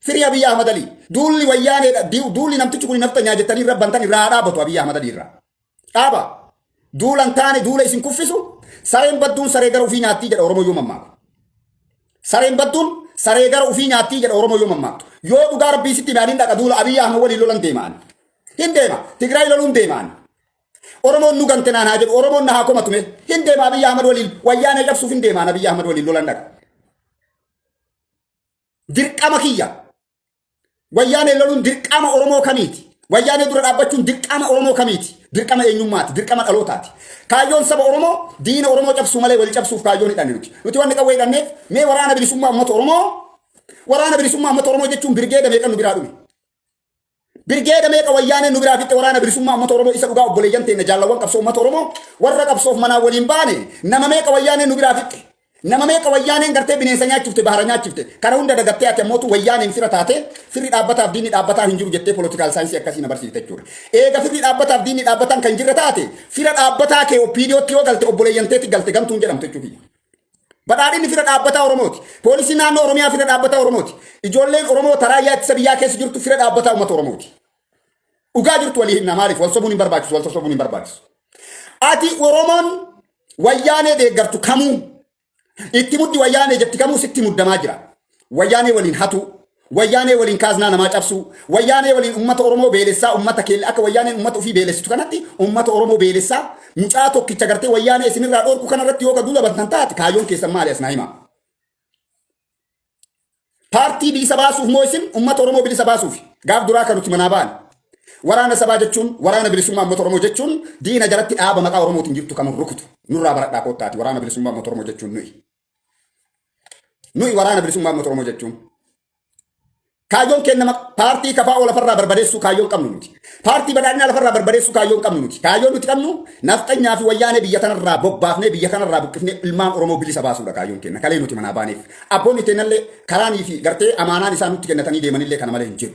Free Abiy Ahmad Ali. Duulli wayyaaneedha. Duulli namtichi kun nafxanyaa jettanii irra bantan irraa haa dhaabatu Abiy Ahmad Ali irraa. Dhaaba. Duula hin taane duula isin kuffisu sareen badduun saree gara ofii nyaattii jedha Oromoo yoo mammaaku. Sareen badduun saree gara ofii nyaattii jedha Oromoo yoo mammaaktu. Yoo dhugaa rabbii sitti hime dhaqa duula Abiy Ahmad waliin lolan deemaan. Hin deema. Tigraay loluun deemaan. Oromoon nu gante naan haa jedhu Oromoon na haa komatume. Hin deema Abiy Ahmad waliin wayyaanee cabsuuf hin deemaan Abiy Ahmad waliin lolan dhaqa. Dirqama kiyya. Wayyaanee loluun dirqama Oromoo kamiiti? Wayyaanee dura dhaabbachuun dirqama Oromoo kamiiti? Dirqama eenyummaati, dirqama dhalootaati. Kaayyoon saba Oromoo diina Oromoo cabsuu malee wal cabsuuf kaayyoon hidhanne nuti. Nuti wanni qawwee hidhanneef mee waraana bilisummaa uummata Oromoo waraana bilisummaa uummata Oromoo jechuun birgeeda meeqa nu biraa dhume? Birgeeda meeqa wayyaaneen nu biraa fixxe waraana bilisummaa uummata Oromoo isa dhugaa obboleeyyan teenya jaallawwan qabsoo uummata Oromoo warra qabsoof manaa waliin baane nama meeqa wayyaaneen nu biraa fixxe? Nama meeqa wayyaaneen gartee bineensa nyaachifte bahara nyaachifte kana hunda dagattee ati ammootu wayyaaneen fira taate firri dhaabbataaf diinni dhaabbataa hin jiru jettee political science akkasii na barsiifte jechuudha. Eega firri dhaabbataaf diinni dhaabbataan kan jirre taate fira dhaabbataa kee OPDOtti yoo galte obboleeyyan teetti galte gamtuun jedhamtu jechuudha. Badhaadhinni fira dhaabbataa Oromooti. Poolisiin naannoo Oromiyaa fira dhaabbataa Oromooti. Ijoolleen Oromoo taraayyaa ittisa biyyaa keessa jirtu fira dhaabbataa uummata Oromooti. Dhugaa jirtu walii himna maaliif wal sobuun hin barbaachisu wal sosobuun hin barbaachisu. Ati Oromoon wayyaanee deeggartu kamuu itti muddi wayyaanee jetti kamuu sitti muddamaa jira. Wayyaanee waliin hatuu, wayyaanee waliin kaaznaa namaa cabsuu, wayyaanee waliin uummata Oromoo beelessaa uummata keella akka wayyaaneen uummata ofii beelessitu kanatti uummata Oromoo beelessaa mucaa tokkicha gartee wayyaanee isinirraa dhorku kanarratti yoo duula bantan taate kaayyoon keessan maali as naa himaa. Paartii bilisa baasuuf moo isin uummata Oromoo bilisa baasuuf gaaf duraa kan nuti manaa ba'an. Waraana sabaa jechuun waraana bilisummaa uummata Oromoo jechuun diina jalatti dhaaba maqaa Oromootiin jirtu kamun rukutu nurraa baradhaa koottaati waraana bilisummaa uummata Oromoo jechuun nuyi. Nuyi waraana bilisummaa uummata Oromoo jechuun. Kaayyoon keenya paartii KFO lafarraa barbadeessuu kaayyoon qabnu nuti. Paartii badhaadhinaa lafarraa barbadeessuu kaayyoon qabnu nuti. Kaayyoon nuti qabnu nafxanyaa fi wayyaanee biyya kanarraa bobbaafnee biyya kanarraa buqqifnee ilmaan Oromoo bilisa baasuudha kaayyoon keenya. Kalee nuti manaa baaneef. Abboonni teennallee karaanii fi gartee amaanaan isaan nutti kennatanii deemanillee kana malee hin jiru.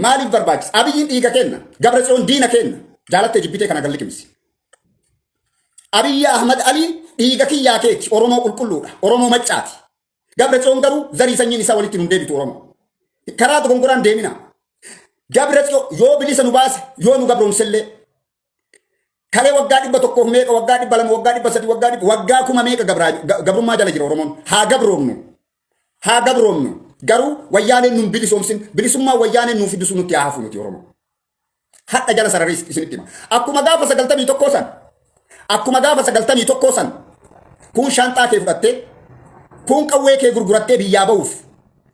Maaliif barbaachisa? Abiyyiin dhiiga kenna. Gabratsiyoon diina kenna. Jaalattee jibbitee kana gad liqimsi. Abiyyi Ahmad Alii dhiiga kiyyaa keeti. Oromoo qulqulluudha. Oromoo maccaati. Gabratsiyoon garuu zarii sanyiin isaa walitti nun deebitu Oromoo. Karaa dogongoraan deemina. Gabratsiyoon yoo bilisa nu baase yoo nu gabroomsellee kalee waggaa 100 meeqa waggaa 200 waggaa 300 waggaa 100 waggaa 1000 meeqa gabrummaa jala jira Oromoon. Haa gabroomnu. Haa gabroomnu. Garuu wayyaaneen nun bilisoomsin bilisummaa wayyaaneen nuu fidisu nutti haa hafu nuti Oromoo. Hadha jala sararee isinitti hima. Akkuma gaafa 91 san akkuma gaafa 91 san kun shaanxaa kee fudhattee kun qawwee kee gurgurattee biyyaa ba'uuf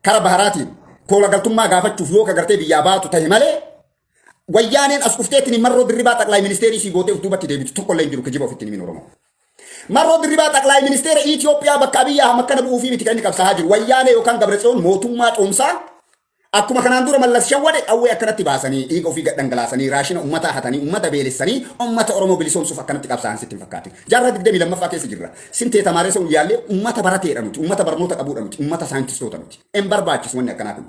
kara baharaatiin koola galtummaa gaafachuuf yoo ka gartee biyyaa baatu tahe malee wayyaaneen as dhufteetiin marroo dirribaa xaqlaay ministeerii sii gootee of duubatti deebitu tokko illee hin jiru kijiba ofitti hin himin Oromoo. Marroo dirribaa xaqlaay ministeera Itoophiyaa bakka Abiyyi Ahmad kana bu'uufii miti kan inni qabsaa'aa jiru. Wayyaanee yookaan Gabratsiyoon mootummaa coomsaa Akkuma kanaan dura Mallas shawwade qawwee akkanatti baasanii dhiiga ofii gad dhangalaasanii raashina ummataa hatanii ummata beelessanii ummata Oromoo bilisoomsuuf akkanatti qabsaa'an sitti hin fakkaatin. Jaarraa 22ffaa keessa jirra. Sintee tamaaree sa'u yaallee ummata barateedha nuti, ummata barnoota qabuudha nuti, ummata saayintistoota nuti. Hin barbaachisu wanni akkanaa kun.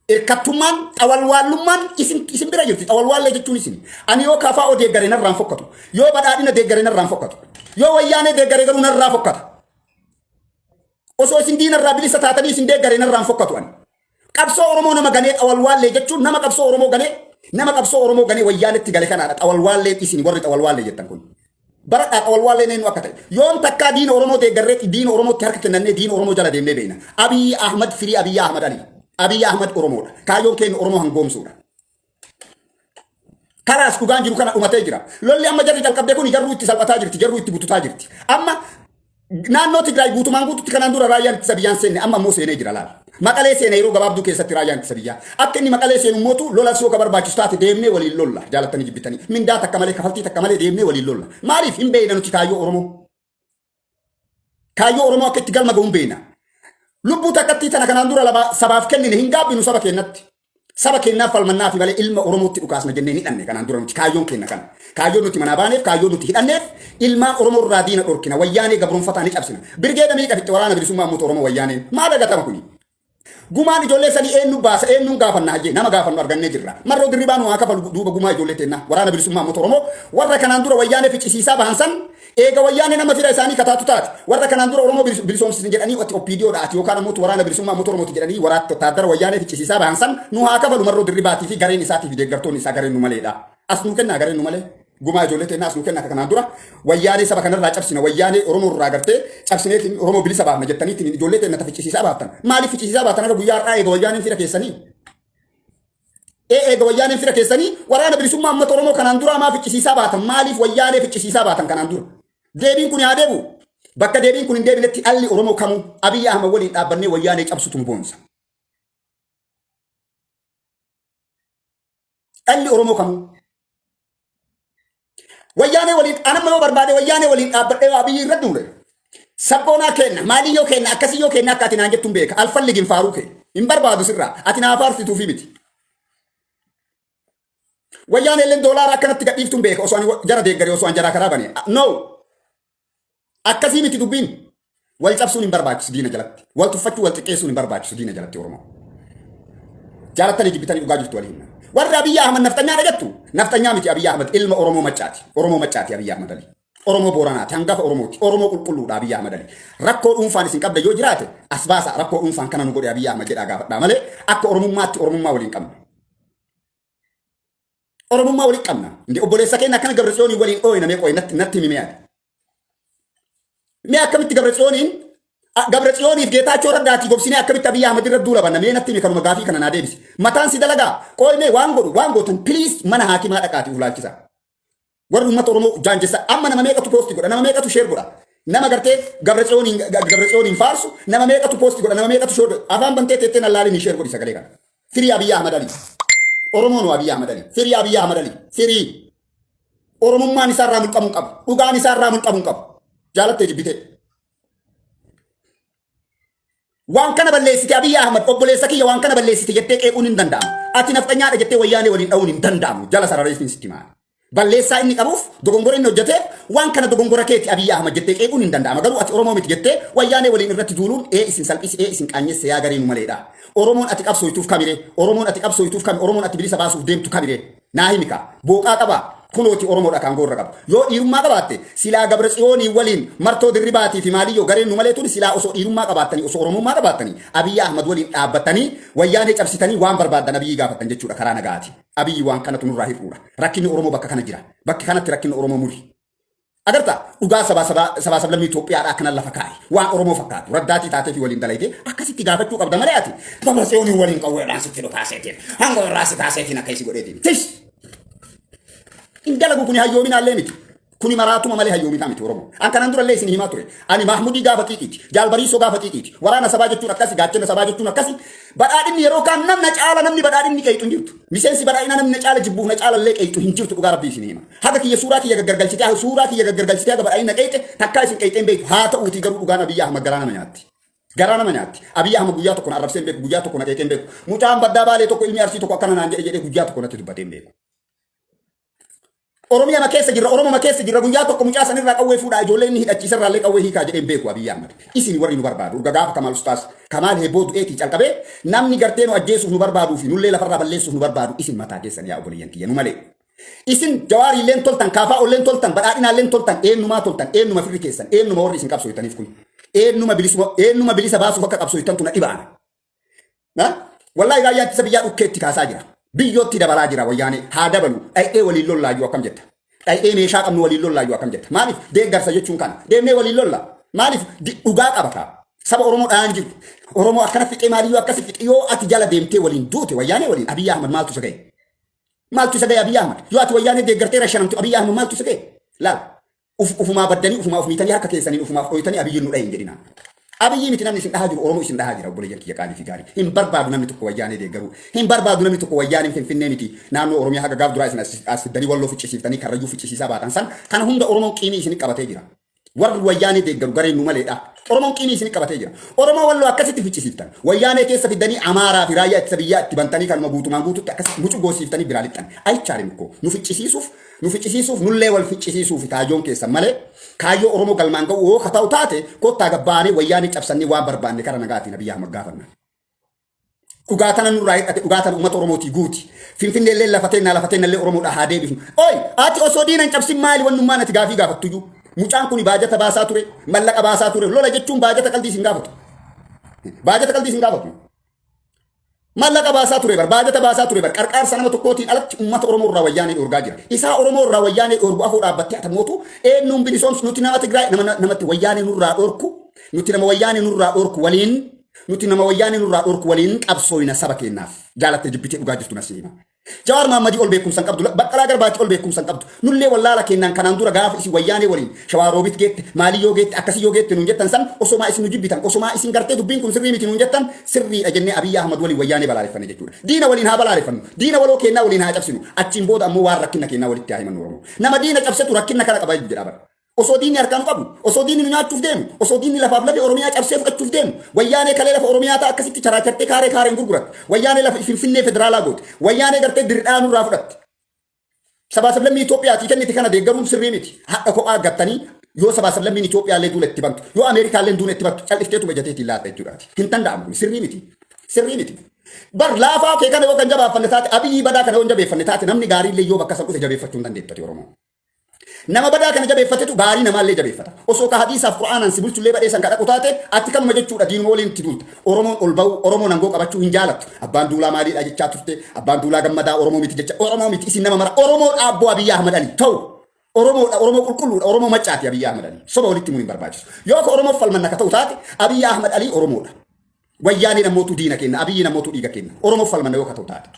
Irkattummaan xawalwaallummaan isin isin bira jirti. Xawalwaallee jechuun isin. Ani yoo KFO deeggare narraan fokkatu. Yoo badhaadhina deeggare narraan fokkatu. Yoo wayyaanee deeggare garuu narraa fokkata. Osoo isin diinarraa bilisa taatanii isin deeggare narraan fokkatu ani. Qabsoo Oromoo nama ganee xawalwaallee jechuun nama qabsoo Oromoo ganee nama qabsoo Oromoo ganee wayyaanetti gale kanaadha. Xawalwaalleen isin warri xawalwaallee jettan kun. Baradhaa xawalwaalleen eenyu akka ta'e. Yoom takkaa diina Oromoo deeggarree diina Oromootti harka kennannee diina Oromoo jala deemnee beekna. Abiyyi Ahmad firii Abiyyi Ahmad Ali. Abiyyi Ahmad Oromoodha. Kaayyoon keenya Oromoo hangoomsuudha. Kalaas dhugaan jiru kana dhumatee jira. Lolli amma jarri jalqabde kun jarruu itti salphataa jirti, jarruu itti bututaa jirti. Amma naannoo Tigraay guutumaan guututti kanaan dura raayyaan ittisa biyyaan seenne amma immoo seenee jira laala. Maqalee seene yeroo gabaabduu keessatti raayyaan ittisa biyyaa. Akka inni maqalee seenu mootu lola soo ka barbaachisu taate deemnee waliin lolla jaalattanii jibbitanii. Mindaa takka malee kafaltii takka malee deemnee waliin lolla. Maaliif hin beekna nuti kaayyoo Oromoo? Kaayyoo Oromoo akka itti galma ga'u hin beekna. Lubbuu takkattii tana kanaan dura laba sabaaf kennine hin gaabbinu saba keenyatti. Saba keenyaaf falmannaa fi malee ilma Oromootti dhukaasna jennee hin hidhanne kanaan dura nuti kaayyoon keenya kana. Kaayyoon nuti manaa baaneef kaayyoon nuti hidhanneef ilmaan Oromoo irraa diina dhorkina wayyaanee gabroonfataa ni cabsina. Birgeeda meeqa fixxe waraana bilisummaa uummata Oromoo wayyaaneen maa dagatama kuni? Gumaan ijoollee sanii eenyu baasa, eenyuun gaafanna? Hayyee, nama gaafannu argannee jirra. Marroo Dirribaa nu haa kafalu duuba gumaa ijoollee teennaa. Waraana Bilisummaa Uummata Oromoo warra kanaan dura Wayyaanee ficcisiisaa bahan san, eega Wayyaanee nama fira isaanii kataatu taate, warra kanaan dura Oromoo bilisoomsisan jedhanii, ati OPDOdha ati yookaan ammoo Waraana Bilisummaa Uummata Oromooti jedhanii waraatto taaddara Wayyaanee ficcisiisaa bahan san nu haa kafalu Marroo Dirribaatii fi gareen isaatii fi deeggartoonni isaa, gareen nu maleedha. As nu kennaa, gareen nu malee. Gumaa ijoollee teennaa as nu kennaa. Kanaan dura Wayyaanee saba kanarraa cabsina, Wayyaanee Oromoo irraa gartee cabsineetiin Oromoo bilisa baafna jettaniitiin ijoollee teenna ta ficcisiisaa baaftan. Maaliif ficcisiisaa baaftan akka guyyaa har'aa eega Wayyaaneen fira keessanii? Eega Wayyaaneen fira keessanii, Waraana Bilisummaa Uummata Oromoo kanaan duraa maa ficcisiisaa baatan? Maaliif Wayyaanee ficcisiisaa baatan kanaan dura? Deebiin kun haa deebi'u. Bakka deebiin kun hin deebinetti dhalli Oromoo kamuu Abiyyi Ahmad waliin dhaabbannee Wayyaanee cabsutu nu boonsa. Dhalli Oromoo kamuu. Wayyaanee waliin anamma yoo barbaade Wayyaanee waliin dhaabbadhee Abiyyi irra duule. Sabboonaa kenna, maaliyyoo kenna, akkasiyyoo kenna akka ati naan jettuun beeka. Alfalligin faaruu kee. Hin barbaadu sirraa. Ati naa faarsituufi miti. Wayyaanee illee doolaara akkanatti gadhiiftuun beeka osoo ani jara deeggaree, osoo ani jaraa karaa bane. No. Akkasii miti dubbiin. Wal cabsuun hin barbaachisu diina jalatti. Wal tuffachuu, wal xiqqeessuun hin barbaachisu diina jalatti, Oromoo. Jaalattanii jibbitanii dhugaa jirtu waliin. Warri Abiyyi Ahmad nafxanyaadha jettu, nafxanyaa miti. Abiyyi Ahmad ilma Oromoo Maccaati. Oromoo Maccaati Abiyyi Ahmad Ali. Oromoo Booranaati. Hangafa Oromooti. Oromoo qulqulluudha Abiyyi Ahmad Ali. Rakkoo dhuunfaan isin qabda yoo jiraate as baasa, rakkoo dhuunfaan kana nu godhe Abiyyi Ahmad jedhaa gaafadhaa malee akka Oromummaatti Oromummaa waliin qabna. Oromummaa waliin qabna. Indi obboleessa keenya akkana Gabratsiyoonii waliin dhooyna, mee qoy natti himi mee ati. Mee akkamitti Gabratsiyooniin, Gabratsiyooniif Geetaachoo Raddaatii gobsinee akkamitti Abiyyi Ahmad irra duula banna? Mee natti himi, kanuma gaafii kana naa deebisi. Mataan si dalagaa, qoy mee waan godhu waan gootan, please, mana haakimaa dhaqaatii ulaalchisa. Warri uummata Oromoo jaanjessa amma nama meeqatu post godha, nama meeqatu share godha. Nama gartee Gabratsiyooniin faarsu nama meeqatu post godha, nama meeqatu share godha. Afaan bantee teettee nallaalin share godhi sagalee kana. Firii Abiyyi Ahmad Ali. Oromoon Abiyyi Ahmad Ali. Firii Abiyyi Ahmad Ali. Firii. Oromummaan isaa irraa mulqamuu qabu. Dhugaan isaa irraa mulqamuu qabu. Jaalattee jibbitee. Waan kana balleessite Abiyyi Ahmad, obboleessa kiyya, waan kana balleessite jettee qeequun hin danda'amu. Ati nafxanyaadha jettee Wayyaanee waliin dha'uun hin danda'amu. Jala sarareessin sitti maali. Balleessaa inni qabuuf, dogongora inni hojjeteef, waan kana dogongora keeti Abiyyi Ahmad jettee qeequun hin danda'ama. Garuu ati Oromoo miti jettee Wayyaanee waliin irratti duuluun ee isin salphisi, ee isin qaanyesse, yaa garee nu maleedha. Oromoon ati qabsooytuuf kamiree? Oromoon ati qabsooytuuf kami? Oromoon ati bilisa baasuuf deemtu kamiree? Naa himi kaa. Booqaa qabaa. Kunooti Oromoodha kan goorra qabu. Yoo dhiirummaa qabaatte silaa Gabratsiyoonii waliin Martoo Dirribaatii fi maaliyyoo gareen nu malee tuni silaa osoo dhiirummaa qabaattanii, osoo Oromummaa qabaattanii, Abiyyi Ahmad waliin dhaabbattanii Wayyaanee cabsitanii waan barbaaddan Abiyyi gaafattan jechuudha karaa nagaati. Abiyyi waan kanatu nurraa hir'uudha. Rakkinni Oromoo bakka kana jira. Bakki kanatti rakkinni Oromoo muri. Agartaa, dhugaa sabaa sabaa sabaa sablammii Itoophiyaadhaa akkana lafa kaa'e. Waan Oromoo fakkaatu raddaatii taatee fi waliin dalaytee akkasitti gaafachuu qabda malee ati Gabratsiyoonii waliin qawweedhaan sitti dhukaaseetiin hanga irraa si kaaseetiin akka isi godheetiin. Tish! Hin dalagu, kuni hayyoominaallee miti. Kuni maraatuma malee hayyoominaa miti, Oromoo. An kanaan durallee isin himaa ture. Ani Mahmudii gaafa xiiqiiti. Jaalbariisoo gaafa xiiqiiti. Waraana sabaa jechuun akkasi, gaachana sabaa jechuun akkasi. Badhaadhinni yeroo kaan namna caala namni badhaadhinni qeexu hin jirtu. Miseensi badhaadhina namni na caala jibbuuf na caala illee qeexu hin jirtu, dhugaa rabbii isin hima. Haga kiyya suuraa kiyya gaggargalchitee, suuraa kiyya gaggargalchitee haga badhaadhinna qeexe takkaa isin qeexeen beektu. Haa ta'uutii garuu dhugaan Abiyyi Ahmad garaa nama nyaatti. Garaa nama nyaatti. Abiyyi Ahmad guyyaa tokko na arrabsee hin beeku, guyyaa tokko na qeeqee hin beeku. Mucaan baddaa Baalee tokko, ilmi Arsii tokko akkana naan jedhe jedhee guyyaa tokko natti dubbatee hin beeku. Oromiyaa ma keessa jirra, Oromoo ma keessa jirra, guyyaa tokko mucaa sanirraa qawwee fuudhaa, ijoollee inni hidhachiisarraa illee qawwee hiikaa jedhee hin beeku Abiyyi Ahmad. Isin warri nu barbaadu, urga gaafa Kamaal Ustaas, Kamaal Hebboo du'eetii calqabee namni gartee nu ajjeesuuf nu barbaaduu fi nullee lafarraa balleessuuf nu barbaadu isin mataa keessan, yaa obboleeyyan kiyya, nu malee. Isin Jawaarii illeen toltan, Kaafaa illeen toltan, badhaadhinaa illeen toltan, eenyumaa toltan, eenyuma firri keessan, eenyuma warri isin qabsooytaniif kun, eenyuma bilisuma, eenyuma bilisa baasuuf akka qabsooytantu na dhibaana. Wallaahi raayyaa ittisa biyyaa dhukkeetti kaasaa jira. Biyyootti dabalaa jira Wayyaanee. Haa dabalu. Dhay'ee waliin lollaayyuu akkam jetta? Dhay'ee meeshaa qabnu waliin lollaayyuu akkam jetta? Maaliif deeggarsa jechuun kana? Deemnee waliin lolla. Maaliif dhugaa qaba kaa? Saba Oromoo dhayaan jiru. Oromoo akkana fixee maaliyyuu akkasi fixe, yoo ati jala deemtee waliin duute Wayyaanee waliin, Abiyyi Ahmad maaltu isa ga'e? Maaltu isa ga'e Abiyyi Ahmad? Yoo ati Wayyaanee deeggartee rashanamtu Abiyyi Ahmad maaltu isa ga'e? Laal. Ufumaa baddanii, ufumaa of miitanii, harka keessaniin ufumaaf dhoytanii Abiyyiin nu dhahe hin jedhina. Abiyyi miti namni isin dhahaa jiru, Oromoo isin dhahaa jira, obboleeyyan kiyya qaalii fi gaarii. Hin barbaadu namni tokko Wayyaanee deeggaruu. Hin barbaadu namni tokko Wayyaaneen Finfinnee miti naannoo Oromiyaa haga gaaf duraa isin as fiddanii Walloo ficcisiiftanii Karrayyuu ficcisiisaa baatan san kana hunda Oromoon qiimii isin qabatee jira. Warri Wayyaanee deeggaru gareen nu maleedha. Oromoon qiimii isin qabatee jira. Oromoo Walloo akkasitti ficcisiiftan. Wayyaanee keessa fiddanii Amaaraa fi raayyaa ittisa biyyaa itti bantanii kanuma guutumaan guututti akkasitti mucugoosiiftanii biraa lixxan. Ayichaalim koo nu ficcisiisuuf, nu ficcisiisuuf, nullee wal ficcisiisuuf kaayyoon keessan malee kaayyoo Oromoo galmaan ga'u yoo ka ta'u taate, kottaa gabbaanee Wayyaanee cabsannee waan barbaanne kara nagaatiin Abiyyi Ahmad gaafanna. Dhugaa tana nurraa hir'ate, dhugaa tana uummata Oromootii guuti. Finfinnee illee lafa teennaa, lafa teennallee Oromoodhaa haa deebifnu. Oy, ati osoo diina hin cabsin maali wannummaan ati gaafii gaafattuyyuu? Mucaan kun baajata baasaa ture, mallaqa baasaa ture. Lola jechuun baajata qaldii sin gaafatu. Baajata qaldii sin gaafatu. Mallaqa baasaa ture bar, baajata baasaa ture bar, qarqaarsa nama tokkootiin alatti uummata Oromoo irraa wayyaanee dhoorgaa jira. Isaa Oromoo irraa wayyaanee dhoorgu afoo dhaabbattee atamootu eenyuun bilisoomsu? Nuti nama Tigraay nama namatti wayyaanee nurraa dhoorku, nuti nama wayyaanee nurraa dhoorku waliin, nuti nama wayyaanee nurraa dhoorku waliin qabsooyna saba keenyaaf. Jaalattee jibbitee dhugaa jirtu nasi hima. Jawaar Mahammadii ol beekumsa hin qabdu. Baqqalaa Garbaatti ol beekumsa hin qabdu. Nullee wallaala kennaan kanaan dura gaafa isin wayyaanee waliin Shawaa Roobit geette, maalii yoo geette, akkasii yoo geette nuun jettan san, osomaa isin nu jibbitan, osomaa isin gartee dubbiin kun sirrii miti nuun jettan, sirriidha jennee Abiyyi Ahmad waliin wayyaanee balaaleffanne jechuudha. Diina waliin haa balaaleffannu. Diina waloo kennaa waliin haa cabsinu. Achiin booda ammoo waan rakkinna kennaa walitti haa himannu Oromoo. Nama diina cabsetu rakkinna kana qaba jedha bara. Osoo diinni harkaa nu qabu, osoo diinni nu nyaachuuf deemu, osoo diinni lafaaf lafee Oromiyaa cabsee fudhachuuf deemu, wayyaanee kalee lafa Oromiyaa ta'a akkasitti charaachartee kaaree kaareen gurguratte, wayyaanee lafa Finfinnee federaalaa goote, wayyaanee gartee dirridhaa nurraa fudhatte. Sabaa sablammii Itoophiyaatii kennite kana deeggaruun sirrii miti. Hadha kophaa gattanii yoo sabaa sablammiin Itoophiyaallee duula itti bantu, yoo Ameerikaallee duula itti bantu, callifteetuma jateetiin laatta jechuudhaati. Hin danda'amu kun, sirrii miti. Sirrii miti. Bar laafaa kee kana yoo kan jabaaffanne taate, Abiyyi badaa kana yoo hin jabeeffanne taate, namni gaariillee yoo bakka san dhufe jabeeffachuu hin dandeettati Oromoo. Nama badaa kana jabeeffatetu gaarii namaallee jabeeffata. Osoo ka hadiisaaf Qur'aanaan si bulchullee badhee san ka dhaqu taate, ati kanuma jechuudha, diinuma waliin itti duulta. Oromoon ol ba'uu, Oromoon aangoo qabachuu hin jaalattu. Abbaan Duulaa maaliidha jechaa turte? Abbaan Duulaa Gammadaa Oromoo miti jecha, Oromoo miti isin nama mara Oromoo dhaabboo Abiyyi Ahmad Ali ta'u. Oromoodha, Oromoo qulqulluudha, Oromoo maccaati Abiyyi Ahmad Ali. Soba walitti himuun hin barbaachisu. Yoo ka Oromoof falmanna ka ta'u taate, Abiyyi Ahmad Ali Oromoodha. Wayyaaneen ammootu diina kenna, Abiyyiin ammootu dhiiga kenna. Oromoof falmanna yoo ka ta'u taate.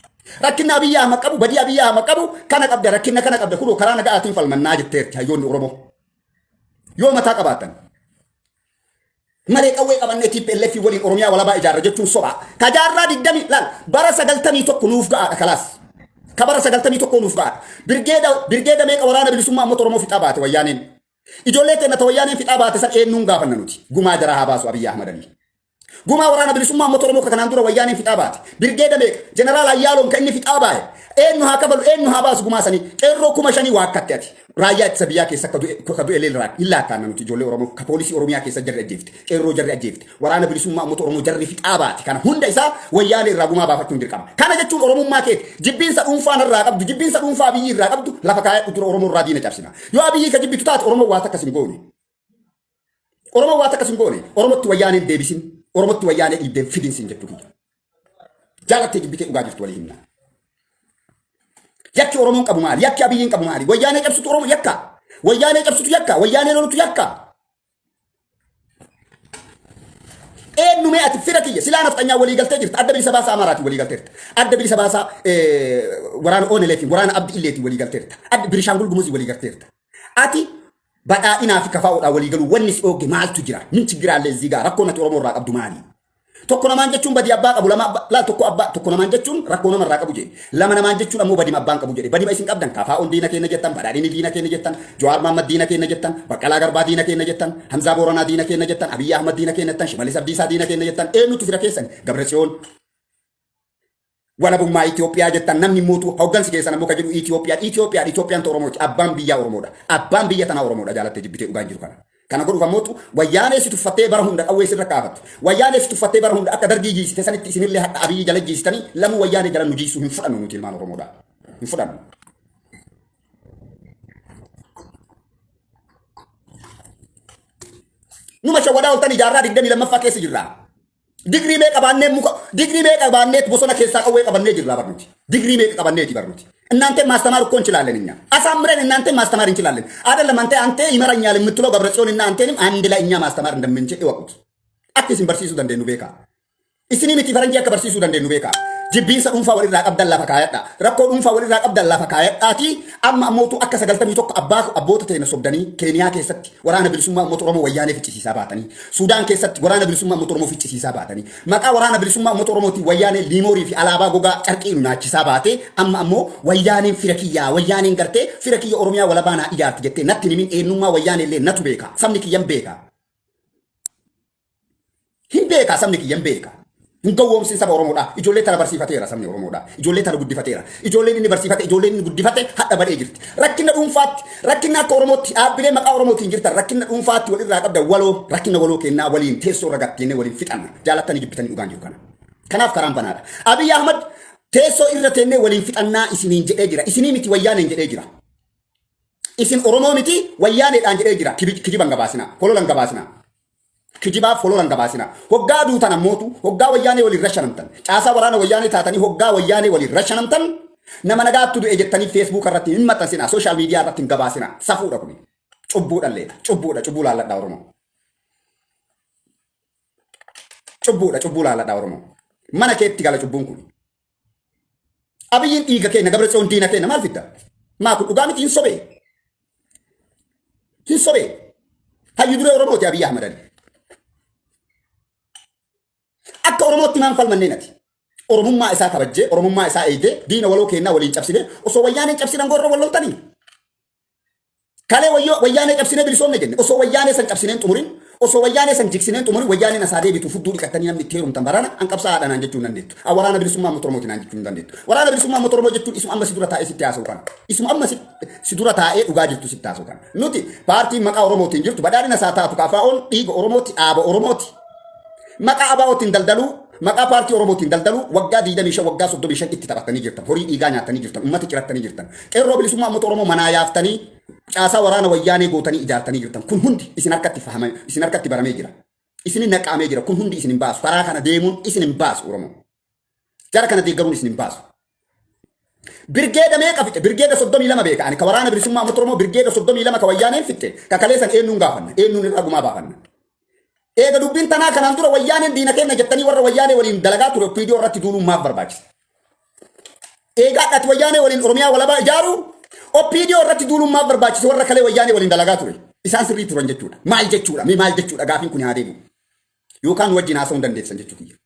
Rakkinna Abiyyi Ahmad qabu, badii Abiyyi Ahmad qabu, kana qabda, rakkinna kana qabda, kunoo karaa naga'aatiin falmannaa jetteerti hayyoonni Oromoo. Yoo mataa qabaatan. Malee qawwee qabannee TPLF waliin Oromiyaa walabaa ijaarra jechuun soba. Ka jaarraa 20 laal, bara 91 nuuf ga'aadha kalaas. Ka bara 91 nuuf ga'aadha. Birgeeda meeqa waraana bilisummaa uummata Oromoo fixaa baate wayyaaneen? Ijoollee teenya ta wayyaaneen fixaa baate san eenyuun gaafanna nuti? Gumaa jaraa haa baasu Abiyyi Ahmad Ali. Gumaa waraana bilisummaa uummata Oromoo ka kanaan dura wayyaaneen fixaa baate. Birgeeda meeqa? Jeneraal Ayyaaloon ka inni fixaa baate. Eenyu haa kafalu? Eenyu haa baasu gumaa sanii? Qeerroo 5,000 waakkatte ati. Raayyaa ittisa biyyaa keessa akka du'e ka du'e illee hin laakkaanna nuti ijoollee Oromoo ka poolisii Oromiyaa keessa jarri ajjeefte. Qeerroo jarri ajjeefte. Waraana bilisummaa uummata Oromoo jarri fixaa baate. Kana hunda isaa wayyaanee irraa gumaa baafachuun dirqama. Kana jechuun Oromummaa keeti. Jibbiinsa dhuunfaa narraa qabdu, jibbiinsa dhuunfaa Abiyyi irraa qabdu lafa kaayadhu, dura Oromoo irraa diina cabsina. Yoo Abiyyi ka jibbitu taate, Oromoo waa takkas hin goone. Oromoo waa takkas hin goone. Oromotti wayyaaneen deebisin. Oromotti wayyaanee dhiibdeen fidin siin jechuu kiyya. Jaalattee jibbitee dhugaa jirtu walii himna. Yakki Oromoon qabu maali? Yakki Abiyyiin qabu maali? Wayyaanee cabsutu Oromoo yakka. Wayyaanee cabsutu yakka. Wayyaanee lolutu yakka. Eenyu mee ati fira kiyya silaa nafxanyaa walii galtee jirta. Adda Bilisa Baasaa Amaaraatiin walii galteerta. Adda Bilisa Baasaa waraana ONLFtiin, waraana Abdi Illeetiin walii galteerta. Adda Birishaangul Gumuzii walii galteerta. Ati badhaadhinaa fi kafaa'uudhaan walii galuu wanni si oogge maaltu jira? Min chiggiraallee zigaa rakkoon ati Oromoo irraa qabdu maali? Tokko namaan jechuun badii abbaa qabu, lama laal, tokko abbaa tokko namaan jechuun rakkoo nama irraa qabu jedhe. Lama namaan jechuun ammoo badima abbaan qabu jedhe. Badima isin qabdan, kafaa'uun diina keenya jettan, badhaadhinni diina keenya jettan, Jawaar Mahaammad diina keenya jettan, Baqqalaa Garbaa diina keenya jettan, Hamzaa Booranaa diina keenya jettan, Abiyyi Ahmad diina keenya jettan, Shimallis Abdiisaa diina keenya jettan, eenyutu fira keessan? Gabratsiyoon walabummaa Itoophiyaa jettan, namni mootu hoggansi keessan ammoo ka jedhu Itoophiyaa, Itoophiyaa, Itoophiyaan Oromooti. Abbaan biyyaa Oromoodha. Abbaan biyya tanaa Oromoodha. Jaalattee jibbitee dhugaan jiru kana. Kana godhuuf ammootu wayyaanee si tuffattee bara hunda qawwee sirra kaafattu. Wayyaanee si tuffattee bara hunda akka Dargii jiisite sanitti isinillee hadha Abiyyi jala jiisitanii lamuu wayyaanee jala nu jiisuu hin fudhannu nuti ilmaan Oromoodha. Hin fudhannu. Numa shawwadaa oltanii jaarraa 22ffaa keessa jirra. Digrii meeqa baannee muka, digrii meeqa baanneet bosona keessaa qawwee qabannee jirra barnuti. Digrii meeqa qabanneeti barnuti. እናንተ ማስተማር እኮ እንችላለን፣ እኛ አሳምረን እናንተ ማስተማር እንችላለን። አይደለም አንተ አንተ ይመራኛል የምትለው ገብረጽዮን እና አንተንም አንድ ላይ እኛ ማስተማር እንደምንችል እወቁት። Akka isin barsiisuu dandeenyu beekaa. Isinii miti, faranjii akka barsiisuu dandeenyu beekaa. Jibbiinsa dhuunfaa walirraa qabdan lafa kaayadha. Rakkoo dhuunfaa walirraa qabdan lafa kaayadhaatii amma ammootu akka 91 abbaa abboota teena sobdanii Keeniyaa keessatti waraana bilisummaa uummata Oromoo wayyaanee ficcisiisaa baatanii, Sudaan keessatti waraana bilisummaa uummata Oromoo ficcisiisaa baatanii, maqaa waraana bilisummaa uummata Oromootiin wayyaanee liimoorii fi alaabaa gogaa carqii nu nyaachisaa baatee, amma ammoo wayyaaneen fira kiyyaa, wayyaaneen gartee fira kiyya, Oromiyaa walabaa naa ijaarti jettee natti himin. Eenyummaa wayyaanee illee natu beeka, sabni kiyyan beeka. Hin beeka, sabni kiyya hin beeka. Hin gowwoomsin saba Oromoodha. Ijoollee tana barsiifateera sabni Oromoodha. Ijoollee tana guddifateera. Ijoolleen inni barsiifate, ijoolleen inni guddifate hadha badhee jirti. Rakkina dhuunfaatti, rakkina akka Oromootti dhaabbilee maqaa Oromootiin jirtan, rakkina dhuunfaatti walirraa qabda waloo, rakkina waloo kennaa waliin teessoo irra gattiinee waliin fixanna. Jaalattanii jibbitanii dhugaan jiru kana. Kanaaf karaan banaadha. Abiy Ahmad teessoo irra teennee waliin fixannaa isiniin jedhee jira. Isinii miti wayyaaneen jedhee jira. Isin Oromoo miti wayyaaneedhaan jedhee jira. Kijiban gabaasina. Hololan gabaasina. Kijibaaf hololan gabaasina. Hoggaa duutan ammootu hoggaa wayyaanee waliin rashanamtan. Caasaa waraana wayyaanee taatanii hoggaa wayyaanee waliin rashanamtan nama nagaattu du'e jettanii Facebook irratti hin maxxansina. Social media irratti hin gabaasina. Safuudha kuni. Cubbuudha illeedha. Cubbuudha. Cubbuu laalladhaa Oromoo. Cubbuudha. Cubbuu laalladhaa Oromoo. Mana keetti gala cubbuun kun. Abiyyiin dhiiga keenya Gabratsiyoon diina keenya maal fidda? Maa kun dhugaa miti hin sobee. Hin sobee. Hayyu duree Oromooti Abiyyi Ahmad Ali. Akka Oromootti maan falmanneen ati? Oromummaa isaa kabajjee, Oromummaa isaa eegdee, diina waloo keenyaa waliin cabsinee osoo wayyaaneen cabsinan gorra wal loltanii. Kalee wayyoo wayyaanee cabsinee bilisoomne jenne osoo wayyaanee san cabsineen xumurin osoo wayyaanee san jigsineen xumurin wayyaaneen asaa deebitu fudduu dhiqattanii namni itti heerumtan barana an qabsaa'aadha naan jechuu hin dandeettu. An waraana bilisummaa uummata Oromooti naan jechuu hin dandeettu. Waraana bilisummaa uummata Oromoo jechuun isuma amma si dura taa'ee sitti haasa'u kana. Isuma amma si dura taa'ee dhugaa jirtu sitti haasa'u kana. Nuti paartiin maqaa Oromootiin jirtu badhaadhina isaa taatu KFO'n dhiiga Oromooti dhaaba Oromooti. Maqaa ABOtiin daldaluu, maqaa paartii Oromootiin daldaluu waggaa 25 waggaa 35 itti taphattanii jirtan. Horii dhiigaa nyaattanii jirtan. Uummata cirattanii jirtan. Qeerroo bilisummaa uummata Oromoo manaa yaaftanii caasaa waraana wayyaanee gootanii ijaartanii jirtan. Kun hundi isin harkatti fahame, isin harkatti baramee jira. Isin naqaamee jira. Kun hundi isin hin baasu. Karaa kana deemuun isin hin baasu Oromoo. Jara kana deeggaruun isin hin baasu. Birgeeda meeqa fixe? Birgeeda 32 beeka. Ani ka waraana bilisummaa uummata Oromoo birgeeda 32 ka wayyaaneen fixe. Ka kaleessan eenyuun gaafanna? Eenyuun irraa gumaa baafanna? Eega dubbiin tanaa kanaan dura wayyaaneen diina keenya jettanii warra wayyaanee waliin dalagaa ture OPDO irratti duuluun maaf barbaachisa? Eegaa ati wayyaanee waliin Oromiyaa walabaa ijaaruu OPDO irratti duuluun maaf barbaachisa warra kalee wayyaanee waliin dalagaa ture? Isaan sirrii turan jechuudha. Maal jechuudha? Mee maal jechuudha gaafiin kun haa deebi'u. Yookaan nu wajjin haasa'uu hin dandeessan jechuu kiyya.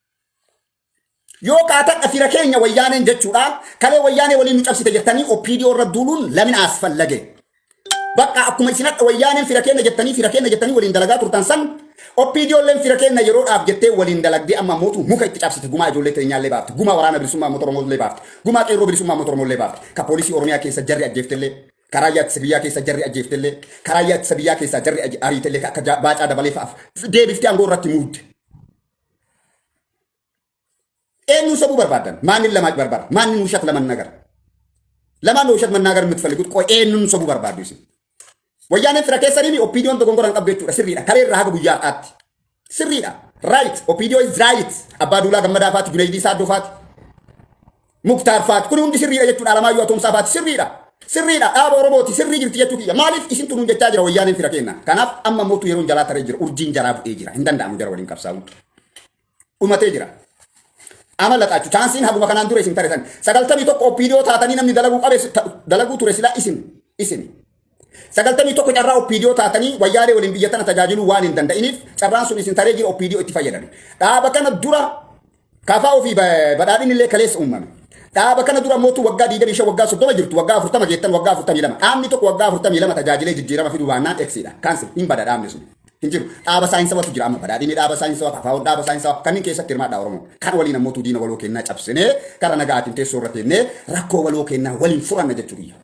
Yoo qaatadha fira keenya wayyaaneen jechuudha. Kalee wayyaanee waliin nu cabsite jettanii OPDO irra duuluun lamin asfallage. Bakka akkuma isin hadha wayyaaneen fira keenya jettanii fira keenya jettanii waliin dalagaa turtan san OPDO illeen fira keenya yeroodhaaf jettee waliin dalagdee amma mootu muka itti cabsite gumaa ijoollee teenyaallee baafte gumaa waraana bilisummaa uummata Oromoo illee baafte gumaa qeerroo bilisummaa uummata Oromoo illee baafte ka poolisii Oromiyaa keessa jarri ajjeeftellee karaa ittisa biyyaa keessa jarri ajjeeftellee karaa ittisa biyyaa keessaa jarri ariitellee akka baacaa dabalee fa'aaf deebiftee aangoo irratti muudde. Eenyuun sobuu barbaadan? Maanin lamaa barbaada? Maanin ውሸት ለመናገር ለማን ነው ውሸት መናገር የምትፈልጉት? ቆይ eenyuun sobuu barbaaddu isin? Wayyaaneen fira keessanii OPDOn dogongoran qabdu jechuudha sirriidha. Kalee irraa haga guyyaa har'aatti. Sirriidha. Right. OPDO is right. Abbaa Duulaa Gammadaa faati, Junaydii Saaddoo faati, Muktaar faati. Kuni hundi sirriidha jechuudha. Alamaayyoo Atoomsaa faati sirriidha. Sirriidha. Dhaaba Oromooti. Sirrii jirti jechuu kiyya. Maaliif isin tunuun jechaa jira wayyaaneen fira kenna. Kanaaf amma mootu yeroon jalaa taree jira. Urjiin jalaa bu'ee jira. Hin danda'amu jara waliin qabsaa'uun. Dhumatee jira. Amala xaachu. Chaansiin haguma kanaan dura isin tare san. 91 OPDO taatanii namni dalaguu qabe dalaguu ture silaa isin. Isin. 91 carraa OPDO taatanii wayyaalee waliin biyya tana tajaajiluu waan hin danda'iniif carraan sun isin taree jira OPDO itti fayyadame. Dhaaba kana dura KFO fi badhaadhinni illee kaleessa uumame. Dhaaba kana dura mootu waggaa 25 waggaa 30 jirtu waggaa 40 geettan waggaa 42. Dhaabni tokko waggaa 42 tajaajilee jijjiirama fiduu baannaan eksiidha. Cancel hin bada dhaabni sun. Hin jiru. Dhaaba saayinsawatu jira amma badhaadhinni dhaaba saayinsawaa KFO'n dhaaba saayinsawaa kanneen keessatti hirmaadhaa Oromoo. Kan waliin ammootu diina waloo kennaa cabsinee kara nagaatiin teessoo irra teennee rakkoo waloo kennaa waliin furanna jechuu kiyya.